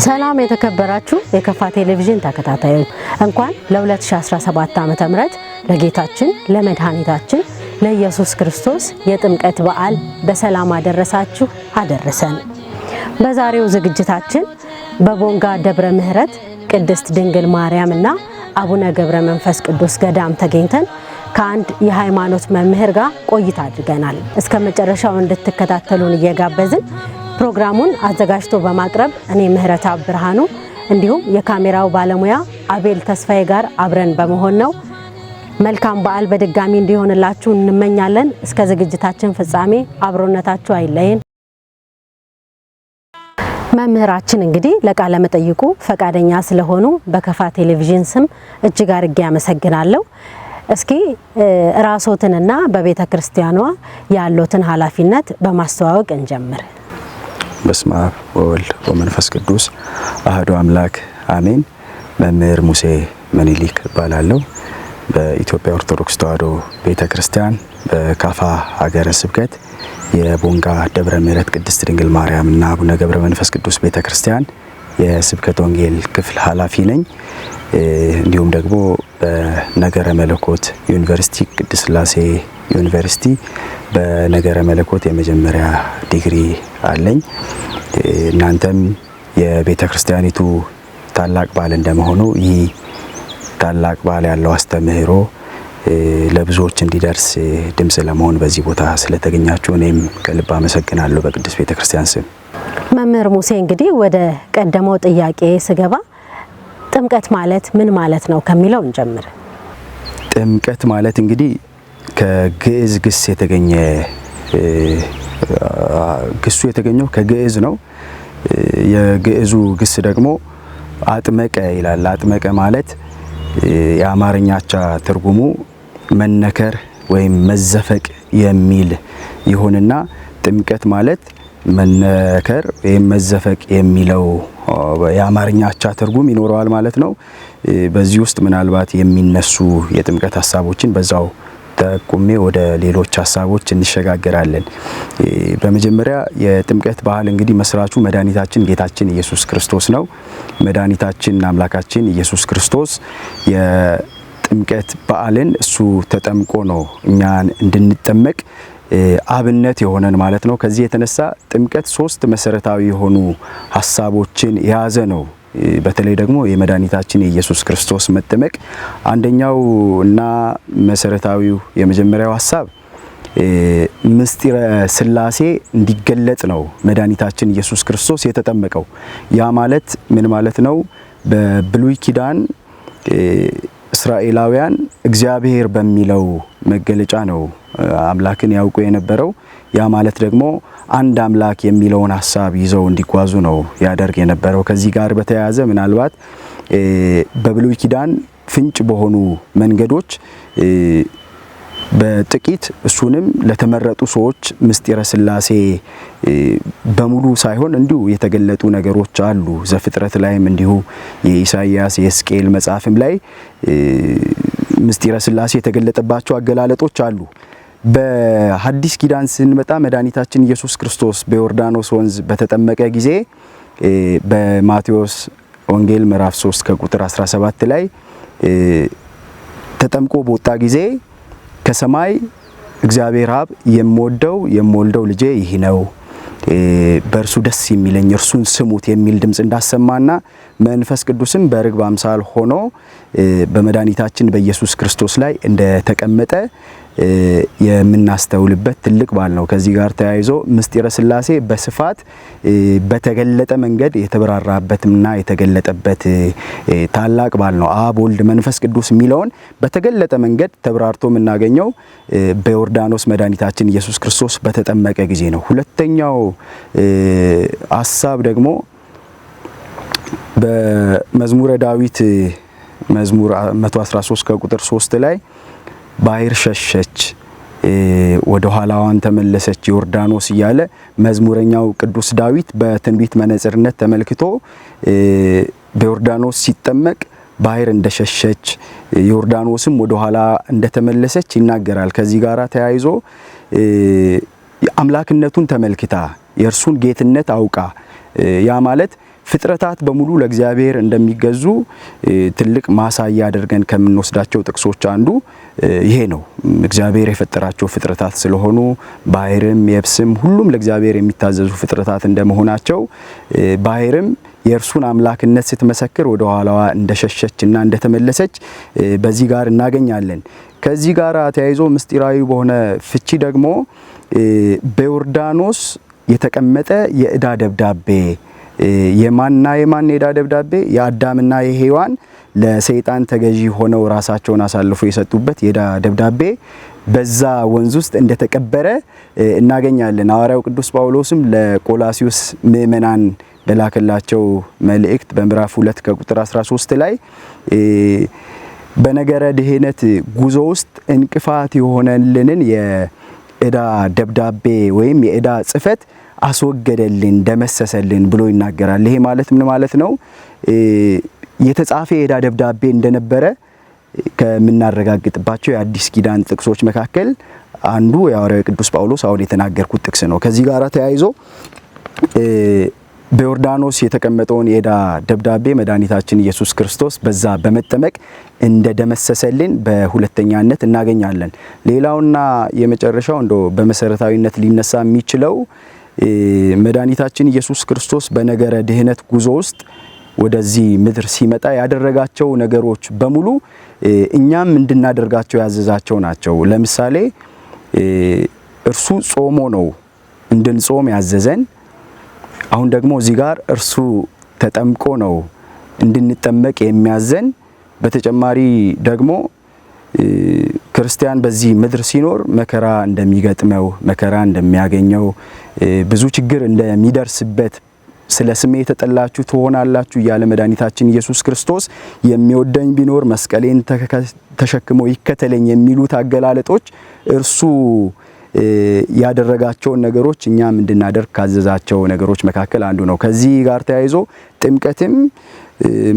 ሰላም የተከበራችሁ የከፋ ቴሌቪዥን ተከታታዮች፣ እንኳን ለ2017 ዓ.ም ለጌታችን ለመድኃኒታችን ለኢየሱስ ክርስቶስ የጥምቀት በዓል በሰላም አደረሳችሁ አደረሰን። በዛሬው ዝግጅታችን በቦንጋ ደብረ ምሕረት ቅድስት ድንግል ማርያም እና አቡነ ገብረ መንፈስ ቅዱስ ገዳም ተገኝተን ከአንድ የሃይማኖት መምህር ጋር ቆይታ አድርገናል። እስከ መጨረሻው እንድትከታተሉን እየጋበዝን ፕሮግራሙን አዘጋጅቶ በማቅረብ እኔ ምህረተአብ ብርሃኑ እንዲሁም የካሜራው ባለሙያ አቤል ተስፋዬ ጋር አብረን በመሆን ነው። መልካም በዓል በድጋሚ እንዲሆንላችሁ እንመኛለን። እስከ ዝግጅታችን ፍጻሜ አብሮነታችሁ አይለይን። መምህራችን እንግዲህ ለቃለ መጠይቁ ፈቃደኛ ስለሆኑ በከፋ ቴሌቪዥን ስም እጅግ አርጌ አመሰግናለሁ። እስኪ ራስዎትንና በቤተ ክርስቲያኗ ያሉትን ኃላፊነት በማስተዋወቅ እንጀምር። በስመ አብ ወወልድ ወመንፈስ ቅዱስ አህዱ አምላክ አሜን። መምህር ሙሴ ምኒልክ እባላለሁ። በኢትዮጵያ ኦርቶዶክስ ተዋሕዶ ቤተ ክርስቲያን በካፋ ሀገረ ስብከት የቦንጋ ደብረ ምሕረት ቅድስት ድንግል ማርያም እና አቡነ ገብረ መንፈስ ቅዱስ ቤተ ክርስቲያን የስብከተ ወንጌል ክፍል ኃላፊ ነኝ። እንዲሁም ደግሞ በነገረ መለኮት ዩኒቨርሲቲ፣ ቅድስት ሥላሴ ዩኒቨርሲቲ በነገረ መለኮት የመጀመሪያ ዲግሪ አለኝ። እናንተም የቤተ ክርስቲያኒቱ ታላቅ በዓል እንደመሆኑ ይህ ታላቅ በዓል ያለው አስተምህሮ ለብዙዎች እንዲደርስ ድምጽ ለመሆን በዚህ ቦታ ስለተገኛችሁ እኔም ከልብ አመሰግናለሁ በቅድስት ቤተ ክርስቲያን ስም። መምህር ሙሴ፣ እንግዲህ ወደ ቀደመው ጥያቄ ስገባ ጥምቀት ማለት ምን ማለት ነው ከሚለው እንጀምር። ጥምቀት ማለት እንግዲህ ከግዕዝ ግስ የተገኘ፣ ግሱ የተገኘው ከግዕዝ ነው። የግዕዙ ግስ ደግሞ አጥመቀ ይላል። አጥመቀ ማለት የአማርኛ አቻ ትርጉሙ መነከር ወይም መዘፈቅ የሚል ይሁንና ጥምቀት ማለት መነከር ወይም መዘፈቅ የሚለው የአማርኛ አቻ ትርጉም ይኖረዋል ማለት ነው። በዚህ ውስጥ ምናልባት የሚነሱ የጥምቀት ሀሳቦችን በዛው ጠቁሜ ወደ ሌሎች ሀሳቦች እንሸጋገራለን። በመጀመሪያ የጥምቀት ባህል እንግዲህ መስራቹ መድኃኒታችን ጌታችን ኢየሱስ ክርስቶስ ነው። መድኃኒታችን አምላካችን ኢየሱስ ክርስቶስ የጥምቀት በዓልን እሱ ተጠምቆ ነው እኛን እንድንጠመቅ አብነት የሆነን ማለት ነው። ከዚህ የተነሳ ጥምቀት ሶስት መሰረታዊ የሆኑ ሀሳቦችን የያዘ ነው። በተለይ ደግሞ የመድኃኒታችን የኢየሱስ ክርስቶስ መጠመቅ አንደኛው እና መሰረታዊው የመጀመሪያው ሀሳብ ምስጢረ ሥላሴ እንዲገለጥ ነው መድኃኒታችን ኢየሱስ ክርስቶስ የተጠመቀው። ያ ማለት ምን ማለት ነው? በብሉይ ኪዳን እስራኤላውያን እግዚአብሔር በሚለው መገለጫ ነው አምላክን ያውቁ የነበረው። ያ ማለት ደግሞ አንድ አምላክ የሚለውን ሀሳብ ይዘው እንዲጓዙ ነው ያደርግ የነበረው። ከዚህ ጋር በተያያዘ ምናልባት በብሉይ ኪዳን ፍንጭ በሆኑ መንገዶች በጥቂት፣ እሱንም ለተመረጡ ሰዎች ምስጢረ ሥላሴ በሙሉ ሳይሆን እንዲሁ የተገለጡ ነገሮች አሉ። ዘፍጥረት ላይም እንዲሁ የኢሳይያስ፣ የሕዝቅኤል መጽሐፍም ላይ ምስጢረ ሥላሴ የተገለጠባቸው አገላለጦች አሉ። በሐዲስ ኪዳን ስንመጣ መድኃኒታችን ኢየሱስ ክርስቶስ በዮርዳኖስ ወንዝ በተጠመቀ ጊዜ በማቴዎስ ወንጌል ምዕራፍ 3 ከቁጥር 17 ላይ ተጠምቆ በወጣ ጊዜ ከሰማይ እግዚአብሔር አብ የምወደው የምወልደው ልጄ ይህ ነው፣ በእርሱ ደስ የሚለኝ፣ እርሱን ስሙት የሚል ድምፅ እንዳሰማና መንፈስ ቅዱስም በርግብ አምሳል ሆኖ በመድኃኒታችን በኢየሱስ ክርስቶስ ላይ እንደተቀመጠ የምናስተውልበት ትልቅ በዓል ነው። ከዚህ ጋር ተያይዞ ምስጢረ ሥላሴ በስፋት በተገለጠ መንገድ የተብራራበትና የተገለጠበት ታላቅ በዓል ነው። አብ፣ ወልድ፣ መንፈስ ቅዱስ የሚለውን በተገለጠ መንገድ ተብራርቶ የምናገኘው በዮርዳኖስ መድኃኒታችን ኢየሱስ ክርስቶስ በተጠመቀ ጊዜ ነው። ሁለተኛው ሀሳብ ደግሞ በመዝሙረ ዳዊት መዝሙር 113 ከቁጥር 3 ላይ ባህር ሸሸች፣ ወደ ኋላዋን ተመለሰች ዮርዳኖስ እያለ መዝሙረኛው ቅዱስ ዳዊት በትንቢት መነጽርነት ተመልክቶ በዮርዳኖስ ሲጠመቅ ባህር እንደሸሸች፣ ዮርዳኖስም ወደ ኋላ እንደተመለሰች ይናገራል። ከዚህ ጋር ተያይዞ አምላክነቱን ተመልክታ፣ የእርሱን ጌትነት አውቃ፣ ያ ማለት ፍጥረታት በሙሉ ለእግዚአብሔር እንደሚገዙ ትልቅ ማሳያ አድርገን ከምንወስዳቸው ጥቅሶች አንዱ ይሄ ነው። እግዚአብሔር የፈጠራቸው ፍጥረታት ስለሆኑ ባህርም የብስም ሁሉም ለእግዚአብሔር የሚታዘዙ ፍጥረታት እንደመሆናቸው ባህርም የእርሱን አምላክነት ስትመሰክር ወደ ኋላዋ እንደሸሸችና እንደተመለሰች በዚህ ጋር እናገኛለን። ከዚህ ጋር ተያይዞ ምስጢራዊ በሆነ ፍቺ ደግሞ በዮርዳኖስ የተቀመጠ የዕዳ ደብዳቤ፣ የማንና የማን የዕዳ ደብዳቤ? የአዳምና የሔዋን ለሰይጣን ተገዢ ሆነው ራሳቸውን አሳልፎ የሰጡበት የዕዳ ደብዳቤ በዛ ወንዝ ውስጥ እንደተቀበረ እናገኛለን። ሐዋርያው ቅዱስ ጳውሎስም ለቆላሲዩስ ምእመናን በላከላቸው መልእክት በምዕራፍ 2 ከቁጥር 13 ላይ በነገረ ድህነት ጉዞ ውስጥ እንቅፋት የሆነልንን የዕዳ ደብዳቤ ወይም የዕዳ ጽሕፈት አስወገደልን፣ ደመሰሰልን ብሎ ይናገራል። ይሄ ማለት ምን ማለት ነው? የተጻፈ የዕዳ ደብዳቤ እንደነበረ ከምናረጋግጥባቸው የአዲስ ኪዳን ጥቅሶች መካከል አንዱ የሐዋርያው ቅዱስ ጳውሎስ አሁን የተናገርኩት ጥቅስ ነው። ከዚህ ጋር ተያይዞ በዮርዳኖስ የተቀመጠውን የዕዳ ደብዳቤ መድኃኒታችን ኢየሱስ ክርስቶስ በዛ በመጠመቅ እንደደመሰሰልን በሁለተኛነት እናገኛለን። ሌላውና የመጨረሻው እንደው በመሰረታዊነት ሊነሳ የሚችለው መድኃኒታችን ኢየሱስ ክርስቶስ በነገረ ድህነት ጉዞ ውስጥ ወደዚህ ምድር ሲመጣ ያደረጋቸው ነገሮች በሙሉ እኛም እንድናደርጋቸው ያዘዛቸው ናቸው። ለምሳሌ እርሱ ጾሞ ነው እንድንጾም ያዘዘን። አሁን ደግሞ እዚህ ጋር እርሱ ተጠምቆ ነው እንድንጠመቅ የሚያዘን። በተጨማሪ ደግሞ ክርስቲያን በዚህ ምድር ሲኖር መከራ እንደሚገጥመው፣ መከራ እንደሚያገኘው፣ ብዙ ችግር እንደሚደርስበት፣ ስለ ስሜ የተጠላችሁ ትሆናላችሁ እያለ መድኃኒታችን ኢየሱስ ክርስቶስ የሚወደኝ ቢኖር መስቀሌን ተሸክሞ ይከተለኝ የሚሉት አገላለጦች እርሱ ያደረጋቸውን ነገሮች እኛም እንድናደርግ ካዘዛቸው ነገሮች መካከል አንዱ ነው። ከዚህ ጋር ተያይዞ ጥምቀትም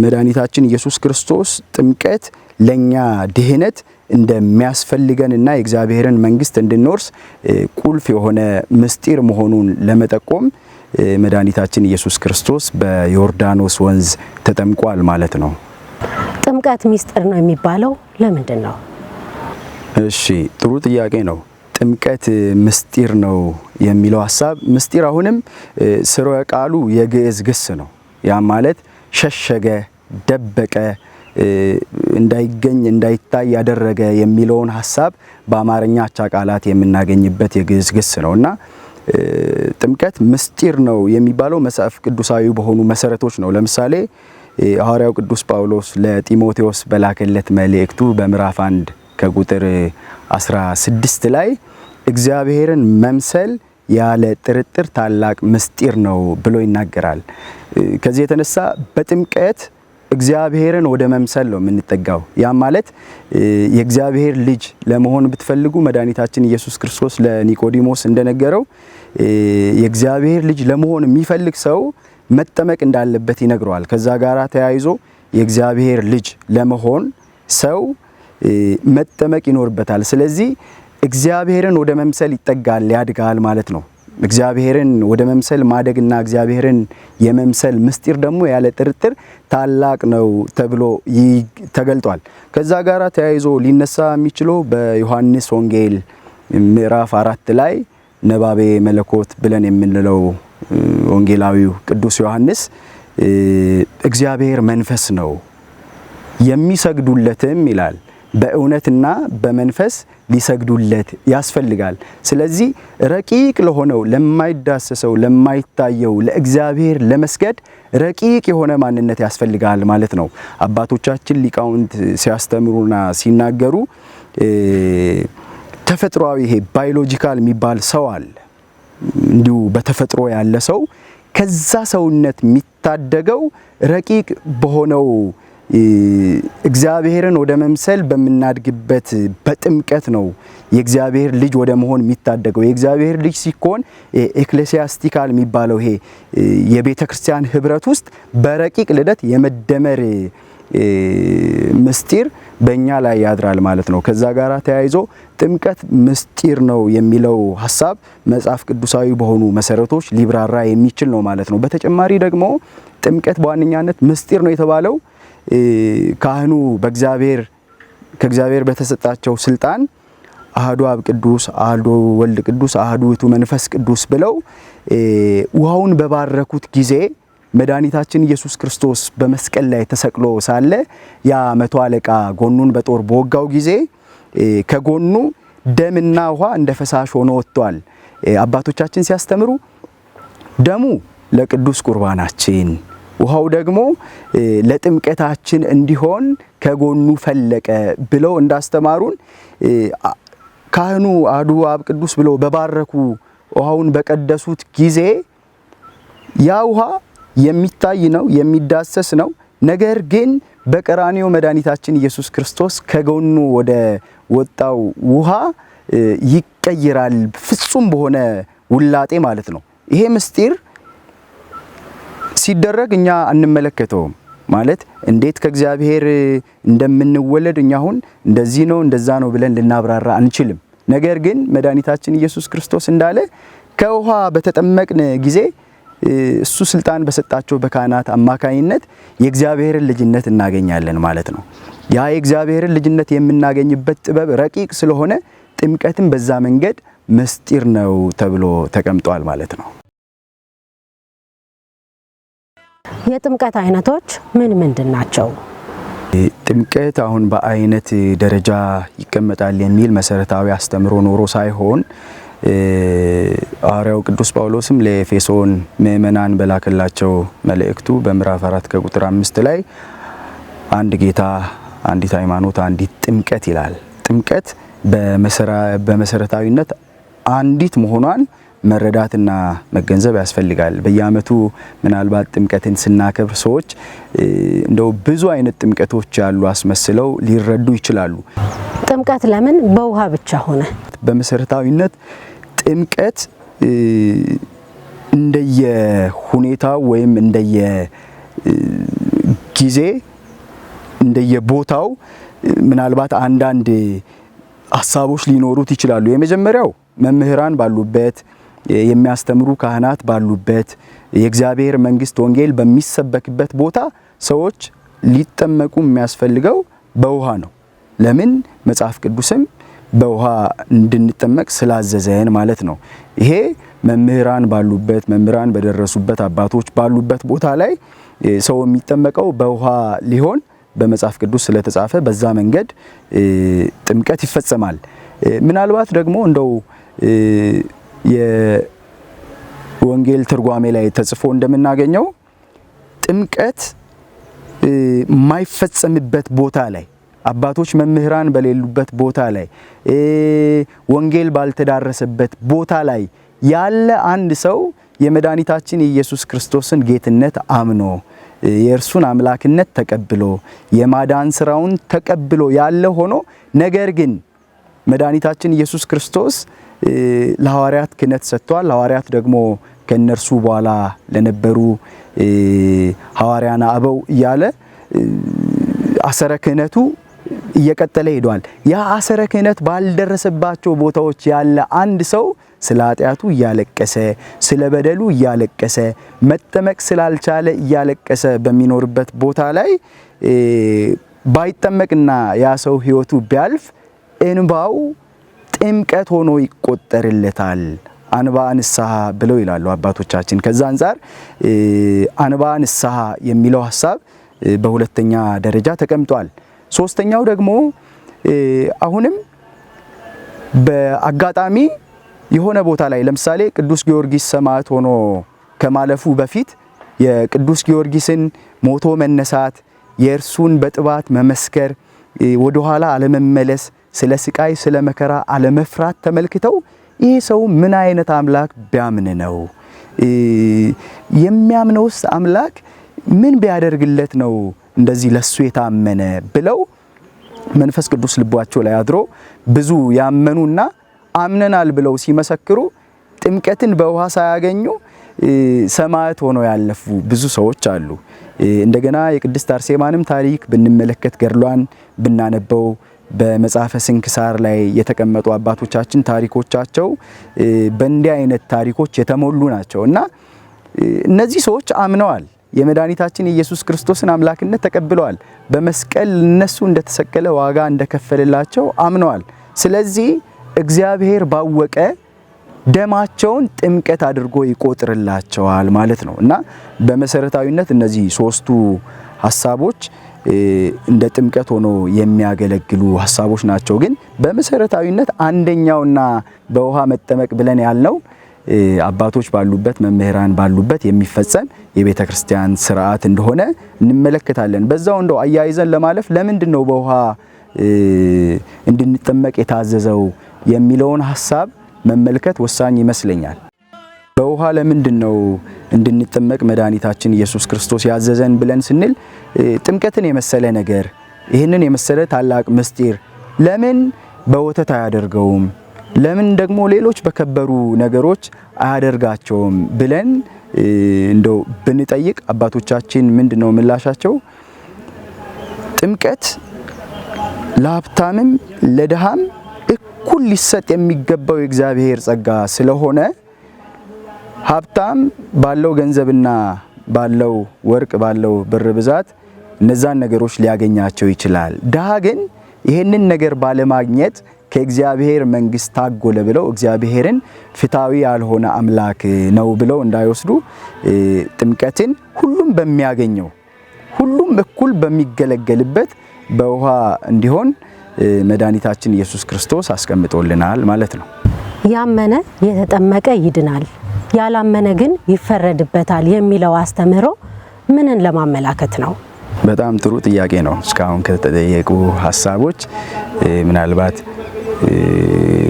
መድኃኒታችን ኢየሱስ ክርስቶስ ጥምቀት ለኛ ድህነት እንደሚያስፈልገንና የእግዚአብሔርን መንግስት እንድንወርስ ቁልፍ የሆነ ምስጢር መሆኑን ለመጠቆም መድኃኒታችን ኢየሱስ ክርስቶስ በዮርዳኖስ ወንዝ ተጠምቋል ማለት ነው። ጥምቀት ምስጢር ነው የሚባለው ለምንድን ነው? እሺ፣ ጥሩ ጥያቄ ነው። ጥምቀት ምስጢር ነው የሚለው ሀሳብ፣ ምስጢር አሁንም ስረ ቃሉ የግዕዝ ግስ ነው። ያ ማለት ሸሸገ፣ ደበቀ፣ እንዳይገኝ እንዳይታይ ያደረገ የሚለውን ሀሳብ በአማርኛ አቻ ቃላት የምናገኝበት የግዕዝ ግስ ነውና ጥምቀት ምስጢር ነው የሚባለው መጽሐፍ ቅዱሳዊ በሆኑ መሰረቶች ነው። ለምሳሌ ሐዋርያው ቅዱስ ጳውሎስ ለጢሞቴዎስ በላከለት መልእክቱ በምዕራፍ 1 ከቁጥር 16 ላይ እግዚአብሔርን መምሰል ያለ ጥርጥር ታላቅ ምስጢር ነው ብሎ ይናገራል። ከዚህ የተነሳ በጥምቀት እግዚአብሔርን ወደ መምሰል ነው የምንጠጋው። ያም ማለት የእግዚአብሔር ልጅ ለመሆን ብትፈልጉ መድኃኒታችን ኢየሱስ ክርስቶስ ለኒቆዲሞስ እንደነገረው የእግዚአብሔር ልጅ ለመሆን የሚፈልግ ሰው መጠመቅ እንዳለበት ይነግረዋል። ከዛ ጋራ ተያይዞ የእግዚአብሔር ልጅ ለመሆን ሰው መጠመቅ ይኖርበታል። ስለዚህ እግዚአብሔርን ወደ መምሰል ይጠጋል፣ ያድጋል ማለት ነው። እግዚአብሔርን ወደ መምሰል ማደግና እግዚአብሔርን የመምሰል ምስጢር ደግሞ ያለ ጥርጥር ታላቅ ነው ተብሎ ተገልጧል። ከዛ ጋራ ተያይዞ ሊነሳ የሚችለው በዮሐንስ ወንጌል ምዕራፍ 4 ላይ ነባቤ መለኮት ብለን የምንለው ወንጌላዊው ቅዱስ ዮሐንስ እግዚአብሔር መንፈስ ነው፣ የሚሰግዱለትም ይላል በእውነትና በመንፈስ ሊሰግዱለት ያስፈልጋል። ስለዚህ ረቂቅ ለሆነው፣ ለማይዳሰሰው፣ ለማይታየው ለእግዚአብሔር ለመስገድ ረቂቅ የሆነ ማንነት ያስፈልጋል ማለት ነው። አባቶቻችን ሊቃውንት ሲያስተምሩና ሲናገሩ ተፈጥሯዊ ይሄ biological የሚባል ሰው አለ። እንዲሁ በተፈጥሮ ያለ ሰው ከዛ ሰውነት የሚታደገው ረቂቅ በሆነው እግዚአብሔርን ወደ መምሰል በምናድግበት በጥምቀት ነው የእግዚአብሔር ልጅ ወደ መሆን የሚታደገው። የእግዚአብሔር ልጅ ሲኮን ecclesiastical የሚባለው ይሄ የቤተ ክርስቲያን ህብረት ውስጥ በረቂቅ ልደት የመደመር ምስጢር በእኛ ላይ ያድራል ማለት ነው። ከዛ ጋር ተያይዞ ጥምቀት ምስጢር ነው የሚለው ሀሳብ መጽሐፍ ቅዱሳዊ በሆኑ መሰረቶች ሊብራራ የሚችል ነው ማለት ነው። በተጨማሪ ደግሞ ጥምቀት በዋነኛነት ምስጢር ነው የተባለው ካህኑ በእግዚአብሔር ከእግዚአብሔር በተሰጣቸው ስልጣን አሐዱ አብ ቅዱስ፣ አሐዱ ወልድ ቅዱስ፣ አሐዱ ውእቱ መንፈስ ቅዱስ ብለው ውሃውን በባረኩት ጊዜ መድኃኒታችን ኢየሱስ ክርስቶስ በመስቀል ላይ ተሰቅሎ ሳለ ያ መቶ አለቃ ጎኑን በጦር በወጋው ጊዜ ከጎኑ ደምና ውሃ እንደ ፈሳሽ ሆኖ ወጥቷል። አባቶቻችን ሲያስተምሩ ደሙ ለቅዱስ ቁርባናችን፣ ውሃው ደግሞ ለጥምቀታችን እንዲሆን ከጎኑ ፈለቀ ብለው እንዳስተማሩን ካህኑ አሐዱ አብ ቅዱስ ብለው በባረኩ ውሃውን በቀደሱት ጊዜ ያ ውሃ የሚታይ ነው፣ የሚዳሰስ ነው። ነገር ግን በቀራንዮ መድኃኒታችን ኢየሱስ ክርስቶስ ከጎኑ ወደ ወጣው ውሃ ይቀይራል፣ ፍጹም በሆነ ውላጤ ማለት ነው። ይሄ ምስጢር ሲደረግ እኛ አንመለከተውም። ማለት እንዴት ከእግዚአብሔር እንደምንወለድ እኛ አሁን እንደዚህ ነው እንደዛ ነው ብለን ልናብራራ አንችልም። ነገር ግን መድኃኒታችን ኢየሱስ ክርስቶስ እንዳለ ከውሃ በተጠመቅን ጊዜ እሱ ስልጣን በሰጣቸው በካህናት አማካኝነት የእግዚአብሔርን ልጅነት እናገኛለን ማለት ነው። ያ የእግዚአብሔርን ልጅነት የምናገኝበት ጥበብ ረቂቅ ስለሆነ ጥምቀትን በዛ መንገድ ምስጢር ነው ተብሎ ተቀምጧል ማለት ነው። የጥምቀት አይነቶች ምን ምንድን ናቸው? ጥምቀት አሁን በአይነት ደረጃ ይቀመጣል የሚል መሰረታዊ አስተምሮ ኖሮ ሳይሆን ሐዋርያው ቅዱስ ጳውሎስም ለኤፌሶን ምእመናን በላከላቸው መልእክቱ በምዕራፍ 4 ከቁጥር 5 ላይ አንድ ጌታ፣ አንዲት ሃይማኖት፣ አንዲት ጥምቀት ይላል። ጥምቀት በመሰረታዊነት አንዲት መሆኗን መረዳትና መገንዘብ ያስፈልጋል። በየዓመቱ ምናልባት ጥምቀትን ስናከብር ሰዎች እንደው ብዙ አይነት ጥምቀቶች ያሉ አስመስለው ሊረዱ ይችላሉ። ጥምቀት ለምን በውሃ ብቻ ሆነ? በመሰረታዊነት ጥምቀት እንደየ ሁኔታው ወይም እንደየ ጊዜ እንደየ ቦታው ምናልባት አንዳንድ ሀሳቦች ሊኖሩት ይችላሉ። የመጀመሪያው መምህራን ባሉበት፣ የሚያስተምሩ ካህናት ባሉበት፣ የእግዚአብሔር መንግስት ወንጌል በሚሰበክበት ቦታ ሰዎች ሊጠመቁ የሚያስፈልገው በውሃ ነው። ለምን? መጽሐፍ ቅዱስም በውሃ እንድንጠመቅ ስላዘዘን ማለት ነው። ይሄ መምህራን ባሉበት፣ መምህራን በደረሱበት፣ አባቶች ባሉበት ቦታ ላይ ሰው የሚጠመቀው በውሃ ሊሆን በመጽሐፍ ቅዱስ ስለተጻፈ በዛ መንገድ ጥምቀት ይፈጸማል። ምናልባት ደግሞ እንደው የወንጌል ትርጓሜ ላይ ተጽፎ እንደምናገኘው ጥምቀት የማይፈጸምበት ቦታ ላይ፣ አባቶች መምህራን በሌሉበት ቦታ ላይ፣ ወንጌል ባልተዳረሰበት ቦታ ላይ ያለ አንድ ሰው የመድኃኒታችን የኢየሱስ ክርስቶስን ጌትነት አምኖ የእርሱን አምላክነት ተቀብሎ የማዳን ስራውን ተቀብሎ ያለ ሆኖ ነገር ግን መድኃኒታችን ኢየሱስ ክርስቶስ ለሐዋርያት ክህነት ሰጥቷል። ሐዋርያት ደግሞ ከነርሱ በኋላ ለነበሩ ሐዋርያና አበው እያለ አሰረ ክህነቱ እየቀጠለ ሄዷል። ያ አሰረ ክህነት ባልደረሰባቸው ቦታዎች ያለ አንድ ሰው ስለ ኃጢአቱ እያለቀሰ፣ ስለ በደሉ እያለቀሰ፣ መጠመቅ ስላልቻለ እያለቀሰ በሚኖርበት ቦታ ላይ ባይጠመቅና ያ ሰው ሕይወቱ ቢያልፍ እንባው ጥምቀት ሆኖ ይቆጠርለታል። አንባ ንስሐ ብለው ይላሉ አባቶቻችን። ከዛ አንጻር አንባ ንስሐ የሚለው ሀሳብ በሁለተኛ ደረጃ ተቀምጧል። ሶስተኛው ደግሞ አሁንም በአጋጣሚ የሆነ ቦታ ላይ ለምሳሌ ቅዱስ ጊዮርጊስ ሰማዕት ሆኖ ከማለፉ በፊት የቅዱስ ጊዮርጊስን ሞቶ መነሳት፣ የእርሱን በጥባት መመስከር፣ ወደኋላ አለመመለስ፣ ስለ ስቃይ ስለ መከራ አለመፍራት ተመልክተው ይህ ሰው ምን አይነት አምላክ ቢያምን ነው? የሚያምነውስ አምላክ ምን ቢያደርግለት ነው እንደዚህ ለሱ የታመነ ብለው መንፈስ ቅዱስ ልቧቸው ላይ አድሮ ብዙ ያመኑና አምነናል ብለው ሲመሰክሩ ጥምቀትን በውሃ ሳያገኙ ሰማዕት ሆነው ያለፉ ብዙ ሰዎች አሉ። እንደገና የቅድስት አርሴማንም ታሪክ ብንመለከት ገድሏን ብናነበው በመጽሐፈ ስንክሳር ላይ የተቀመጡ አባቶቻችን ታሪኮቻቸው በእንዲህ አይነት ታሪኮች የተሞሉ ናቸው እና እነዚህ ሰዎች አምነዋል። የመድኃኒታችን የኢየሱስ ክርስቶስን አምላክነት ተቀብለዋል። በመስቀል እነሱ እንደተሰቀለ ዋጋ እንደከፈለላቸው አምነዋል። ስለዚህ እግዚአብሔር ባወቀ ደማቸውን ጥምቀት አድርጎ ይቆጥርላቸዋል ማለት ነው እና በመሰረታዊነት እነዚህ ሶስቱ ሀሳቦች እንደ ጥምቀት ሆኖ የሚያገለግሉ ሀሳቦች ናቸው። ግን በመሰረታዊነት አንደኛውና በውሃ መጠመቅ ብለን ያልነው አባቶች ባሉበት መምህራን ባሉበት የሚፈጸም የቤተ ክርስቲያን ስርዓት እንደሆነ እንመለከታለን። በዛው እንደው አያይዘን ለማለፍ ለምንድን ነው በውሃ እንድንጠመቅ የታዘዘው የሚለውን ሀሳብ መመልከት ወሳኝ ይመስለኛል። በውሃ ለምንድን ነው እንድንጠመቅ መድኃኒታችን ኢየሱስ ክርስቶስ ያዘዘን ብለን ስንል ጥምቀትን የመሰለ ነገር፣ ይህንን የመሰለ ታላቅ ምስጢር ለምን በወተት አያደርገውም? ለምን ደግሞ ሌሎች በከበሩ ነገሮች አያደርጋቸውም ብለን እንደው ብንጠይቅ አባቶቻችን ምንድነው ምላሻቸው? ጥምቀት ለሀብታምም ለድሃም እኩል ሊሰጥ የሚገባው የእግዚአብሔር ጸጋ ስለሆነ ሀብታም ባለው ገንዘብና ባለው ወርቅ ባለው ብር ብዛት እነዛን ነገሮች ሊያገኛቸው ይችላል። ድሃ ግን ይህንን ነገር ባለማግኘት ከእግዚአብሔር መንግስት ታጎለ ብለው እግዚአብሔርን ፍትሃዊ ያልሆነ አምላክ ነው ብለው እንዳይወስዱ ጥምቀትን ሁሉም በሚያገኘው ሁሉም እኩል በሚገለገልበት በውሃ እንዲሆን መድኃኒታችን ኢየሱስ ክርስቶስ አስቀምጦልናል ማለት ነው። ያመነ የተጠመቀ ይድናል፣ ያላመነ ግን ይፈረድበታል የሚለው አስተምህሮ ምንን ለማመላከት ነው? በጣም ጥሩ ጥያቄ ነው። እስካሁን ከተጠየቁ ሀሳቦች ምናልባት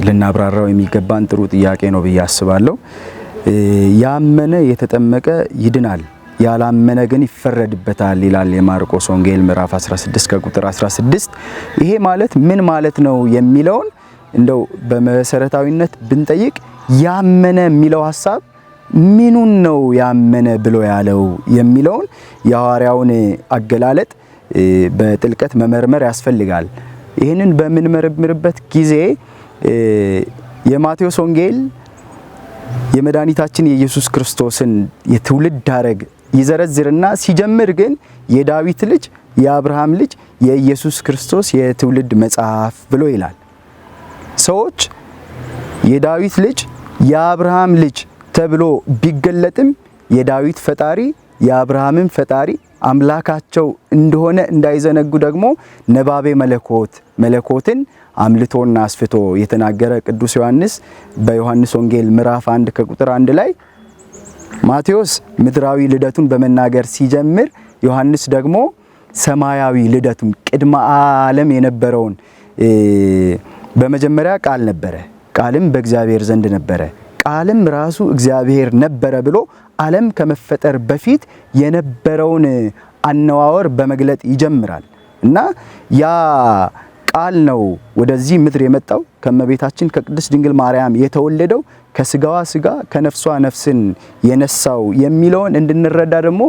ልናብራራው የሚገባን ጥሩ ጥያቄ ነው ብዬ አስባለሁ። ያመነ የተጠመቀ ይድናል፣ ያላመነ ግን ይፈረድበታል ይላል የማርቆስ ወንጌል ምዕራፍ 16 ከቁጥር 16። ይሄ ማለት ምን ማለት ነው የሚለውን እንደው በመሰረታዊነት ብንጠይቅ ያመነ የሚለው ሀሳብ ምኑን ነው ያመነ ብሎ ያለው የሚለውን የሐዋርያውን አገላለጥ በጥልቀት መመርመር ያስፈልጋል። ይህንን በምንመረምርበት ጊዜ የማቴዎስ ወንጌል የመድኃኒታችን የኢየሱስ ክርስቶስን የትውልድ ሐረግ ይዘረዝርና ሲጀምር ግን የዳዊት ልጅ የአብርሃም ልጅ የኢየሱስ ክርስቶስ የትውልድ መጽሐፍ ብሎ ይላል። ሰዎች የዳዊት ልጅ የአብርሃም ልጅ ተብሎ ቢገለጥም የዳዊት ፈጣሪ የአብርሃምን ፈጣሪ አምላካቸው እንደሆነ እንዳይዘነጉ ደግሞ ነባቤ መለኮት መለኮትን አምልቶና አስፍቶ የተናገረ ቅዱስ ዮሐንስ በዮሐንስ ወንጌል ምዕራፍ 1 ከቁጥር 1 ላይ ማቴዎስ ምድራዊ ልደቱን በመናገር ሲጀምር፣ ዮሐንስ ደግሞ ሰማያዊ ልደቱን ቅድመ ዓለም የነበረውን በመጀመሪያ ቃል ነበረ፣ ቃልም በእግዚአብሔር ዘንድ ነበረ፣ ቃልም ራሱ እግዚአብሔር ነበረ ብሎ ዓለም ከመፈጠር በፊት የነበረውን አነዋወር በመግለጥ ይጀምራል እና ያ ቃል ነው ወደዚህ ምድር የመጣው ከእመቤታችን ከቅድስት ድንግል ማርያም የተወለደው ከስጋዋ ስጋ ከነፍሷ ነፍስን የነሳው የሚለውን እንድንረዳ ደግሞ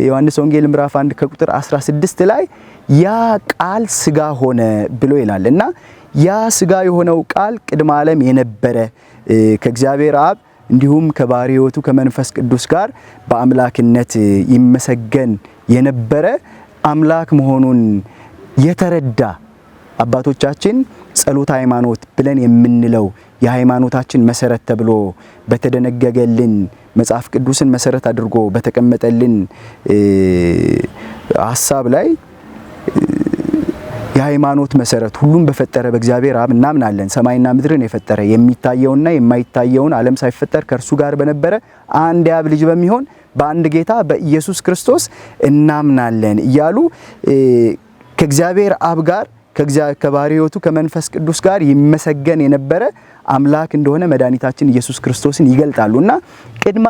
ዮሐንስ ወንጌል ምዕራፍ 1 ከቁጥር 16 ላይ ያ ቃል ስጋ ሆነ ብሎ ይላል እና ያ ስጋ የሆነው ቃል ቅድመ ዓለም የነበረ ከእግዚአብሔር አብ እንዲሁም ከባሕርይ ሕይወቱ ከመንፈስ ቅዱስ ጋር በአምላክነት ይመሰገን የነበረ አምላክ መሆኑን የተረዳ አባቶቻችን ጸሎተ ሃይማኖት ብለን የምንለው የሃይማኖታችን መሰረት ተብሎ በተደነገገልን መጽሐፍ ቅዱስን መሰረት አድርጎ በተቀመጠልን ሀሳብ ላይ የሃይማኖት መሰረት ሁሉም በፈጠረ በእግዚአብሔር አብ እናምናለን። ሰማይና ምድርን የፈጠረ የሚታየውና የማይታየውን ዓለም ሳይፈጠር ከእርሱ ጋር በነበረ አንድ የአብ ልጅ በሚሆን በአንድ ጌታ በኢየሱስ ክርስቶስ እናምናለን እያሉ ከእግዚአብሔር አብ ጋር ከባሕርይ ሕይወቱ ከመንፈስ ቅዱስ ጋር ይመሰገን የነበረ አምላክ እንደሆነ መድኃኒታችን ኢየሱስ ክርስቶስን ይገልጣሉ እና ቅድመ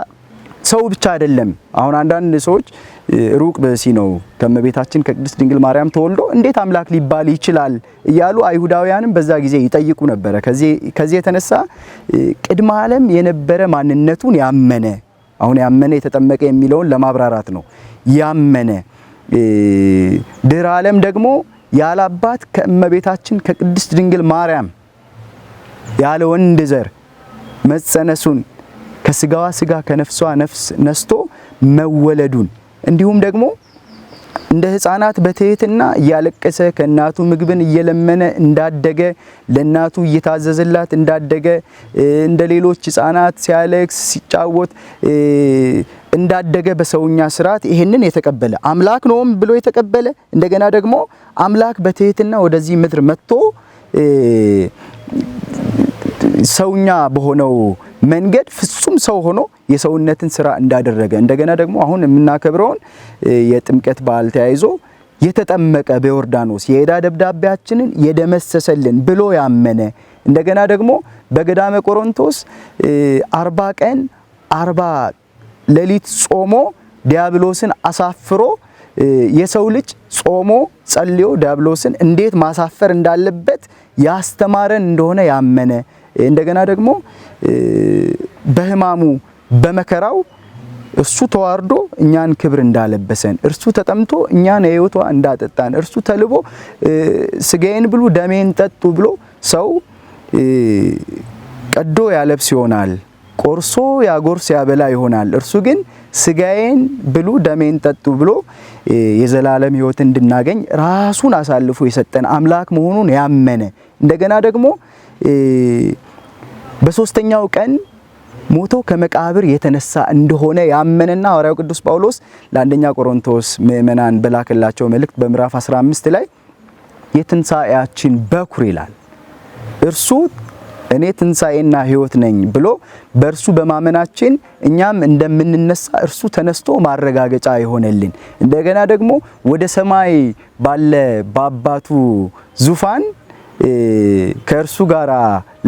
ሰው ብቻ አይደለም። አሁን አንዳንድ ሰዎች ሩቅ ብእሲ ነው ከእመቤታችን ከቅድስት ድንግል ማርያም ተወልዶ እንዴት አምላክ ሊባል ይችላል እያሉ አይሁዳውያንም በዛ ጊዜ ይጠይቁ ነበረ። ከዚህ የተነሳ ቅድመ ዓለም የነበረ ማንነቱን ያመነ አሁን ያመነ የተጠመቀ የሚለውን ለማብራራት ነው። ያመነ ድኅረ ዓለም ደግሞ ያለ አባት ከእመቤታችን ከቅድስት ድንግል ማርያም ያለ ወንድ ዘር መጸነሱን ከስጋዋ ስጋ ከነፍሷ ነፍስ ነስቶ መወለዱን እንዲሁም ደግሞ እንደ ሕፃናት በትህትና እያለቀሰ ከእናቱ ምግብን እየለመነ እንዳደገ ለእናቱ እየታዘዘላት እንዳደገ እንደ ሌሎች ሕፃናት ሲያለቅስ ሲጫወት እንዳደገ በሰውኛ ስርዓት ይሄንን የተቀበለ አምላክ ነውም ብሎ የተቀበለ እንደገና ደግሞ አምላክ በትህትና ወደዚህ ምድር መጥቶ ሰውኛ በሆነው መንገድ ፍጹም ሰው ሆኖ የሰውነትን ስራ እንዳደረገ እንደገና ደግሞ አሁን የምናከብረውን የጥምቀት በዓል ተያይዞ የተጠመቀ በዮርዳኖስ የዕዳ ደብዳቤያችንን የደመሰሰልን ብሎ ያመነ እንደገና ደግሞ በገዳመ ቆሮንቶስ 40 ቀን 40 ሌሊት ጾሞ ዲያብሎስን አሳፍሮ የሰው ልጅ ጾሞ ጸልዮ ዲያብሎስን እንዴት ማሳፈር እንዳለበት ያስተማረን እንደሆነ ያመነ እንደገና ደግሞ በሕማሙ በመከራው እርሱ ተዋርዶ እኛን ክብር እንዳለበሰን፣ እርሱ ተጠምቶ እኛን የሕይወቷ እንዳጠጣን፣ እርሱ ተልቦ ስጋዬን ብሉ ደሜን ጠጡ ብሎ ሰው ቀዶ ያለብስ ይሆናል፣ ቆርሶ ያጎርስ ያበላ ይሆናል። እርሱ ግን ስጋዬን ብሉ ደሜን ጠጡ ብሎ የዘላለም ሕይወት እንድናገኝ ራሱን አሳልፎ የሰጠን አምላክ መሆኑን ያመነ እንደገና ደግሞ በሶስተኛው ቀን ሞቶ ከመቃብር የተነሳ እንደሆነ ያመነና ሐዋርያው ቅዱስ ጳውሎስ ለአንደኛ ቆሮንቶስ ምእመናን በላከላቸው መልእክት በምዕራፍ 15 ላይ የትንሣኤያችን በኩር ይላል። እርሱ እኔ ትንሣኤና ሕይወት ነኝ ብሎ በእርሱ በማመናችን እኛም እንደምንነሳ እርሱ ተነስቶ ማረጋገጫ የሆነልን እንደገና ደግሞ ወደ ሰማይ ባለ በአባቱ ዙፋን ከእርሱ ጋር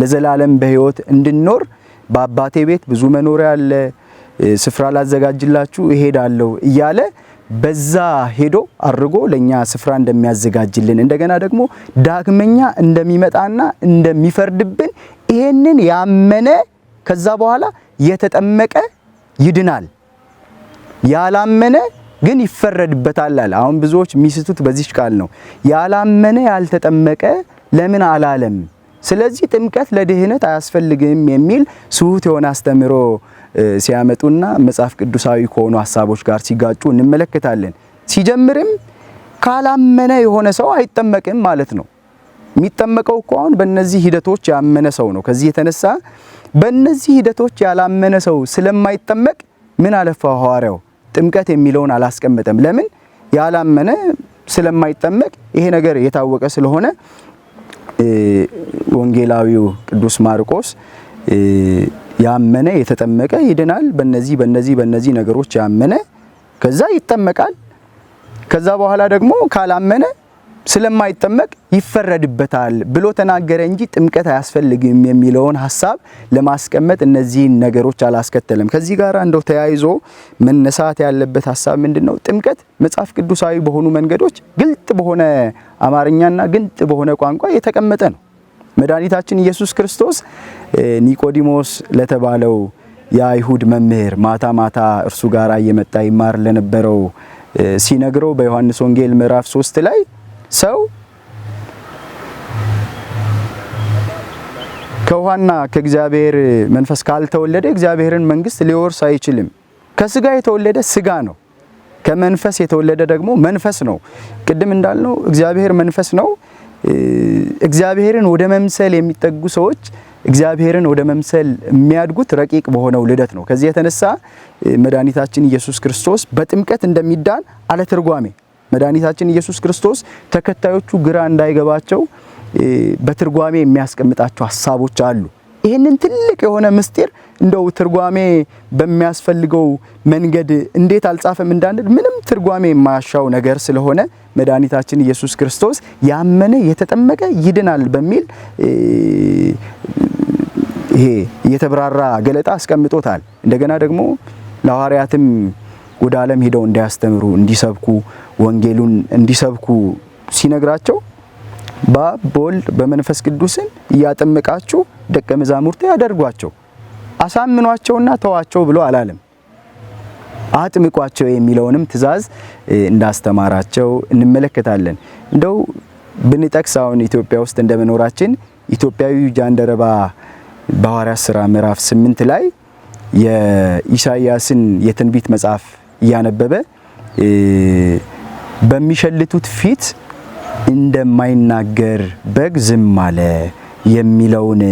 ለዘላለም በሕይወት እንድንኖር በአባቴ ቤት ብዙ መኖሪያ አለ፣ ስፍራ ላዘጋጅላችሁ እሄዳለሁ እያለ በዛ ሄዶ አድርጎ ለኛ ስፍራ እንደሚያዘጋጅልን እንደገና ደግሞ ዳግመኛ እንደሚመጣና እንደሚፈርድብን ይሄንን ያመነ ከዛ በኋላ የተጠመቀ ይድናል፣ ያላመነ ግን ይፈረድበታል አለ። አሁን ብዙዎች የሚስቱት በዚች ቃል ነው። ያላመነ ያልተጠመቀ ለምን አላለም? ስለዚህ ጥምቀት ለድህነት አያስፈልግም የሚል ስሁት የሆነ አስተምህሮ ሲያመጡና መጽሐፍ ቅዱሳዊ ከሆኑ ሀሳቦች ጋር ሲጋጩ እንመለከታለን። ሲጀምርም ካላመነ የሆነ ሰው አይጠመቅም ማለት ነው። የሚጠመቀው እኮ አሁን በእነዚህ ሂደቶች ያመነ ሰው ነው። ከዚህ የተነሳ በእነዚህ ሂደቶች ያላመነ ሰው ስለማይጠመቅ ምን አለፋው ሐዋርያው ጥምቀት የሚለውን አላስቀመጠም። ለምን? ያላመነ ስለማይጠመቅ ይሄ ነገር የታወቀ ስለሆነ ወንጌላዊው ቅዱስ ማርቆስ ያመነ የተጠመቀ ይድናል፣ በነዚህ በነዚህ በነዚህ ነገሮች ያመነ ከዛ ይጠመቃል፣ ከዛ በኋላ ደግሞ ካላመነ ስለማይጠመቅ ይፈረድበታል ብሎ ተናገረ እንጂ ጥምቀት አያስፈልግም የሚለውን ሐሳብ ለማስቀመጥ እነዚህን ነገሮች አላስከተለም። ከዚህ ጋር እንደው ተያይዞ መነሳት ያለበት ሐሳብ ምንድነው? ጥምቀት መጽሐፍ ቅዱሳዊ በሆኑ መንገዶች ግልጥ በሆነ አማርኛና ግልጥ በሆነ ቋንቋ የተቀመጠ ነው። መድኃኒታችን ኢየሱስ ክርስቶስ ኒቆዲሞስ ለተባለው የአይሁድ መምህር ማታ ማታ እርሱ ጋር እየመጣ ይማር ለነበረው ሲነግረው በዮሐንስ ወንጌል ምዕራፍ 3 ላይ ሰው ከውሃና ከእግዚአብሔር መንፈስ ካልተወለደ እግዚአብሔርን መንግስት ሊወርስ አይችልም። ከስጋ የተወለደ ስጋ ነው፣ ከመንፈስ የተወለደ ደግሞ መንፈስ ነው። ቅድም እንዳልነው እግዚአብሔር መንፈስ ነው። እግዚአብሔርን ወደ መምሰል የሚጠጉ ሰዎች እግዚአብሔርን ወደ መምሰል የሚያድጉት ረቂቅ በሆነው ልደት ነው። ከዚህ የተነሳ መድኃኒታችን ኢየሱስ ክርስቶስ በጥምቀት እንደሚዳን አለ ትርጓሜ መድኃኒታችን ኢየሱስ ክርስቶስ ተከታዮቹ ግራ እንዳይገባቸው በትርጓሜ የሚያስቀምጣቸው ሐሳቦች አሉ። ይህንን ትልቅ የሆነ ምስጢር እንደው ትርጓሜ በሚያስፈልገው መንገድ እንዴት አልጻፈም እንዳንል ምንም ትርጓሜ የማያሻው ነገር ስለሆነ መድኃኒታችን ኢየሱስ ክርስቶስ ያመነ የተጠመቀ ይድናል በሚል ይሄ የተብራራ ገለጣ አስቀምጦታል። እንደገና ደግሞ ለሐዋርያትም ወደ ዓለም ሄደው እንዲያስተምሩ፣ እንዲሰብኩ፣ ወንጌሉን እንዲሰብኩ ሲነግራቸው በአብ በወልድ በመንፈስ ቅዱስም እያጠመቃችሁ ደቀ መዛሙርት ያደርጓቸው አሳምኗቸውና ተዋቸው ብሎ አላለም። አጥምቋቸው የሚለውንም ትእዛዝ እንዳስተማራቸው እንመለከታለን። እንደው ብንጠቅስ አሁን ኢትዮጵያ ውስጥ እንደመኖራችን ኢትዮጵያዊ ጃንደረባ በሐዋርያት ሥራ ምዕራፍ 8 ላይ የኢሳይያስን የትንቢት መጽሐፍ እያነበበ በሚሸልቱት ፊት እንደማይናገር በግ ዝም አለ የሚለውን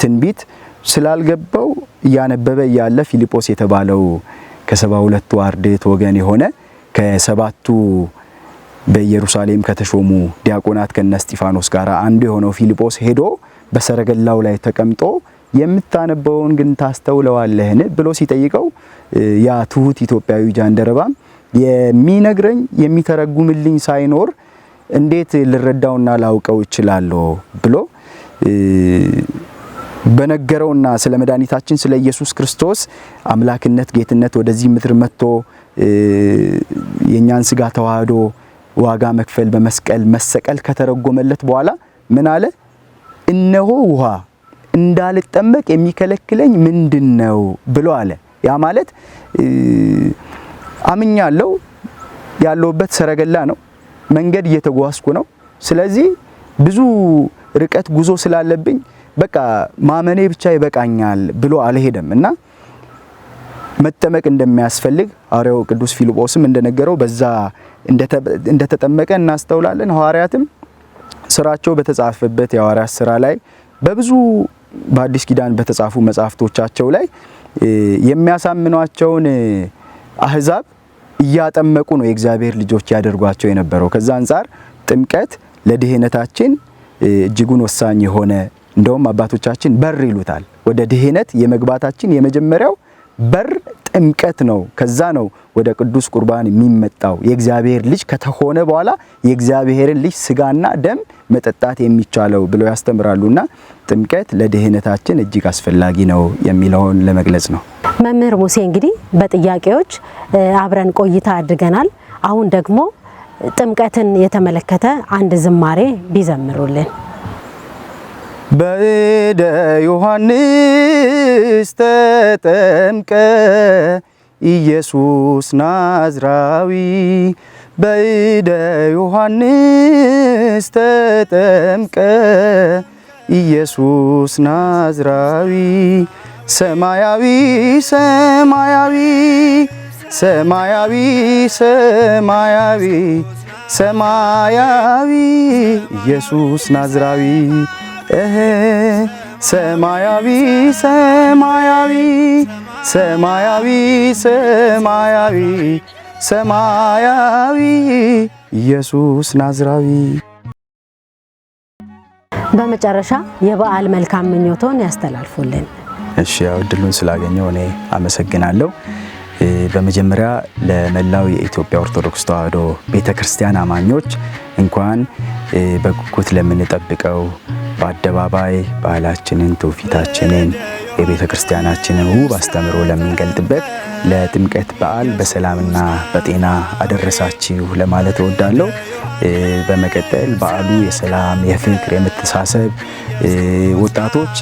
ትንቢት ስላልገባው እያነበበ እያለ ፊልጶስ የተባለው ከ72ቱ አርድእት ወገን የሆነ ከሰባቱ በኢየሩሳሌም ከተሾሙ ዲያቆናት ከነ እስጢፋኖስ ጋር አንዱ የሆነው ፊልጶስ ሄዶ በሰረገላው ላይ ተቀምጦ የምታነበውን ግን ታስተውለዋለህን ብሎ ሲጠይቀው ያ ትሁት ኢትዮጵያዊ ጃንደረባም የሚነግረኝ የሚተረጉምልኝ ሳይኖር እንዴት ልረዳውና ላውቀው እችላለሁ ብሎ በነገረውና ስለ መድኃኒታችን ስለ ኢየሱስ ክርስቶስ አምላክነት ጌትነት ወደዚህ ምድር መጥቶ የኛን ስጋ ተዋህዶ ዋጋ መክፈል በመስቀል መሰቀል ከተረጎመለት በኋላ ምን አለ? እነሆ ውሃ እንዳልጠመቅ የሚከለክለኝ ምንድነው ብሎ አለ። ያ ማለት አምኛለሁ፣ ያለሁበት ሰረገላ ነው፣ መንገድ እየተጓዝኩ ነው። ስለዚህ ብዙ ርቀት ጉዞ ስላለብኝ በቃ ማመኔ ብቻ ይበቃኛል ብሎ አልሄደም እና መጠመቅ እንደሚያስፈልግ ሐዋርያው ቅዱስ ፊልጶስም እንደነገረው በዛ እንደተጠመቀ እናስተውላለን። ሐዋርያትም ስራቸው በተጻፈበት የሐዋርያት ስራ ላይ በብዙ በአዲስ ኪዳን በተጻፉ መጻሕፍቶቻቸው ላይ የሚያሳምኗቸውን አህዛብ እያጠመቁ ነው የእግዚአብሔር ልጆች ያደርጓቸው የነበረው። ከዛ አንፃር ጥምቀት ለድህነታችን እጅጉን ወሳኝ የሆነ እንደውም አባቶቻችን በር ይሉታል። ወደ ድህነት የመግባታችን የመጀመሪያው በር ጥምቀት ነው። ከዛ ነው ወደ ቅዱስ ቁርባን የሚመጣው። የእግዚአብሔር ልጅ ከተሆነ በኋላ የእግዚአብሔርን ልጅ ስጋና ደም መጠጣት የሚቻለው ብለው ያስተምራሉና ጥምቀት ለድህነታችን እጅግ አስፈላጊ ነው የሚለውን ለመግለጽ ነው። መምህር ሙሴ እንግዲህ በጥያቄዎች አብረን ቆይታ አድርገናል። አሁን ደግሞ ጥምቀትን የተመለከተ አንድ ዝማሬ ቢዘምሩልን። በእደ ዮሐንስ ተጠምቀ ኢየሱስ ናዝራዊ፣ በእደ ዮሐንስ ተጠምቀ ኢየሱስ ናዝራዊ፣ ሰማያዊ ሰማያዊ ሰማያዊ ሰማያዊ ሰማያዊ ኢየሱስ ናዝራዊ፣ ሰማያዊ ሰማያዊ ሰማያዊ ሰማያዊ ሰማያዊ ኢየሱስ ናዝራዊ። በመጨረሻ የበዓል መልካም ምኞቶን ያስተላልፉልን። እሺ፣ ያው እድሉን ስላገኘው እኔ አመሰግናለሁ። በመጀመሪያ ለመላው የኢትዮጵያ ኦርቶዶክስ ተዋሕዶ ቤተክርስቲያን አማኞች እንኳን በጉጉት ለምንጠብቀው በአደባባይ ባህላችንን፣ ትውፊታችንን፣ የቤተክርስቲያናችንን ውብ አስተምሮ ለምንገልጥበት ለጥምቀት በዓል በሰላምና በጤና አደረሳችሁ ለማለት እወዳለሁ። በመቀጠል በዓሉ የሰላም፣ የፍቅር፣ የመተሳሰብ ወጣቶች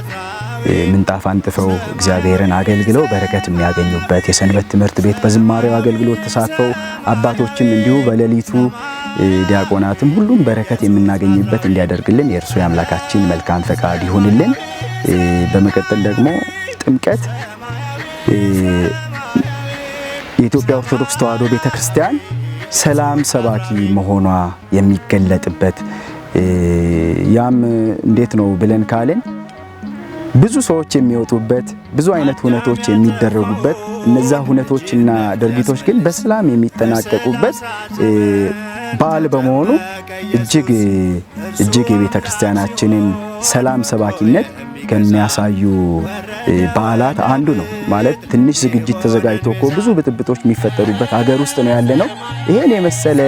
ምንጣፍ አንጥፈው እግዚአብሔርን አገልግለው በረከት የሚያገኙበት የሰንበት ትምህርት ቤት በዝማሬው አገልግሎት ተሳትፈው አባቶችም እንዲሁ በሌሊቱ ዲያቆናትም ሁሉም በረከት የምናገኝበት እንዲያደርግልን የእርሱ የአምላካችን መልካም ፈቃድ ይሁንልን። በመቀጠል ደግሞ ጥምቀት የኢትዮጵያ ኦርቶዶክስ ተዋሕዶ ቤተክርስቲያን ሰላም ሰባኪ መሆኗ የሚገለጥበት ያም እንዴት ነው ብለን ካልን ብዙ ሰዎች የሚወጡበት ብዙ አይነት ሁነቶች የሚደረጉበት እነዛ ሁነቶችና ድርጊቶች ግን በሰላም የሚጠናቀቁበት በዓል በመሆኑ እጅግ እጅግ የቤተ ክርስቲያናችንን ሰላም ሰባኪነት ከሚያሳዩ በዓላት አንዱ ነው። ማለት ትንሽ ዝግጅት ተዘጋጅቶ እኮ ብዙ ብጥብጦች የሚፈጠሩበት ሀገር ውስጥ ነው ያለነው። ይሄን የመሰለ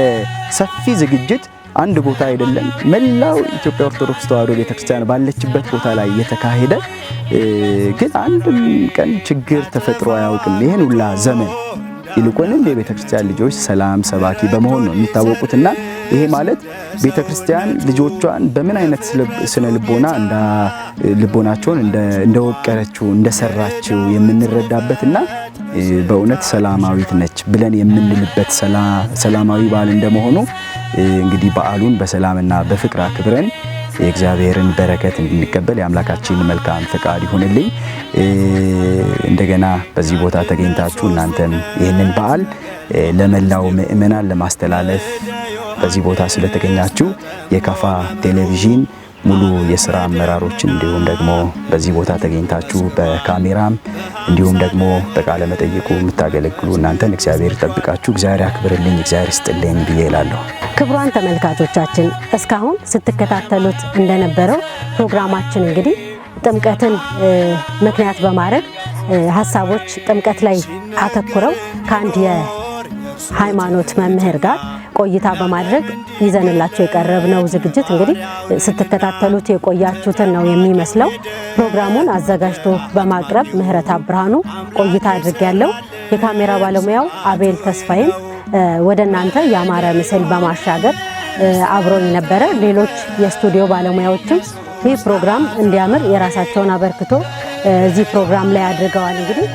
ሰፊ ዝግጅት አንድ ቦታ አይደለም፣ መላው ኢትዮጵያ ኦርቶዶክስ ተዋሕዶ ቤተክርስቲያን ባለችበት ቦታ ላይ የተካሄደ ግን አንድም ቀን ችግር ተፈጥሮ አያውቅም ይሄን ሁላ ዘመን። ይልቁንም የቤተክርስቲያን ልጆች ሰላም ሰባኪ በመሆን ነው የሚታወቁትና ይሄ ማለት ቤተክርስቲያን ልጆቿን በምን አይነት ስነ ልቦና ልቦናቸውን እንደወቀረችው እንደሰራችው የምንረዳበትና በእውነት ሰላማዊት ነች ብለን የምንልበት ሰላማዊ በዓል እንደመሆኑ እንግዲህ በዓሉን በሰላምና በፍቅር አክብረን የእግዚአብሔርን በረከት እንድንቀበል የአምላካችን መልካም ፈቃድ ይሁንልኝ። እንደገና በዚህ ቦታ ተገኝታችሁ እናንተም ይህንን በዓል ለመላው ምእመናን ለማስተላለፍ በዚህ ቦታ ስለተገኛችሁ የካፋ ቴሌቪዥን ሙሉ የስራ አመራሮችን እንዲሁም ደግሞ በዚህ ቦታ ተገኝታችሁ በካሜራም እንዲሁም ደግሞ በቃለ መጠይቁ የምታገለግሉ እናንተን እግዚአብሔር ይጠብቃችሁ፣ እግዚአብሔር ያክብርልኝ፣ እግዚአብሔር ይስጥልኝ ብዬ እላለሁ። ክቡራን ተመልካቾቻችን እስካሁን ስትከታተሉት እንደነበረው ፕሮግራማችን እንግዲህ ጥምቀትን ምክንያት በማድረግ ሀሳቦች ጥምቀት ላይ አተኩረው ከአንድ የሃይማኖት መምህር ጋር ቆይታ በማድረግ ይዘንላቸው የቀረብነው ዝግጅት እንግዲህ ስትከታተሉት የቆያችሁትን ነው የሚመስለው። ፕሮግራሙን አዘጋጅቶ በማቅረብ ምህረት ብርሃኑ ቆይታ አድርጌያለሁ። የካሜራ ባለሙያው አቤል ተስፋዬም ወደ እናንተ ያማረ ምስል በማሻገር አብሮኝ ነበረ። ሌሎች የስቱዲዮ ባለሙያዎችም ይህ ፕሮግራም እንዲያምር የራሳቸውን አበርክቶ እዚህ ፕሮግራም ላይ አድርገዋል። እንግዲህ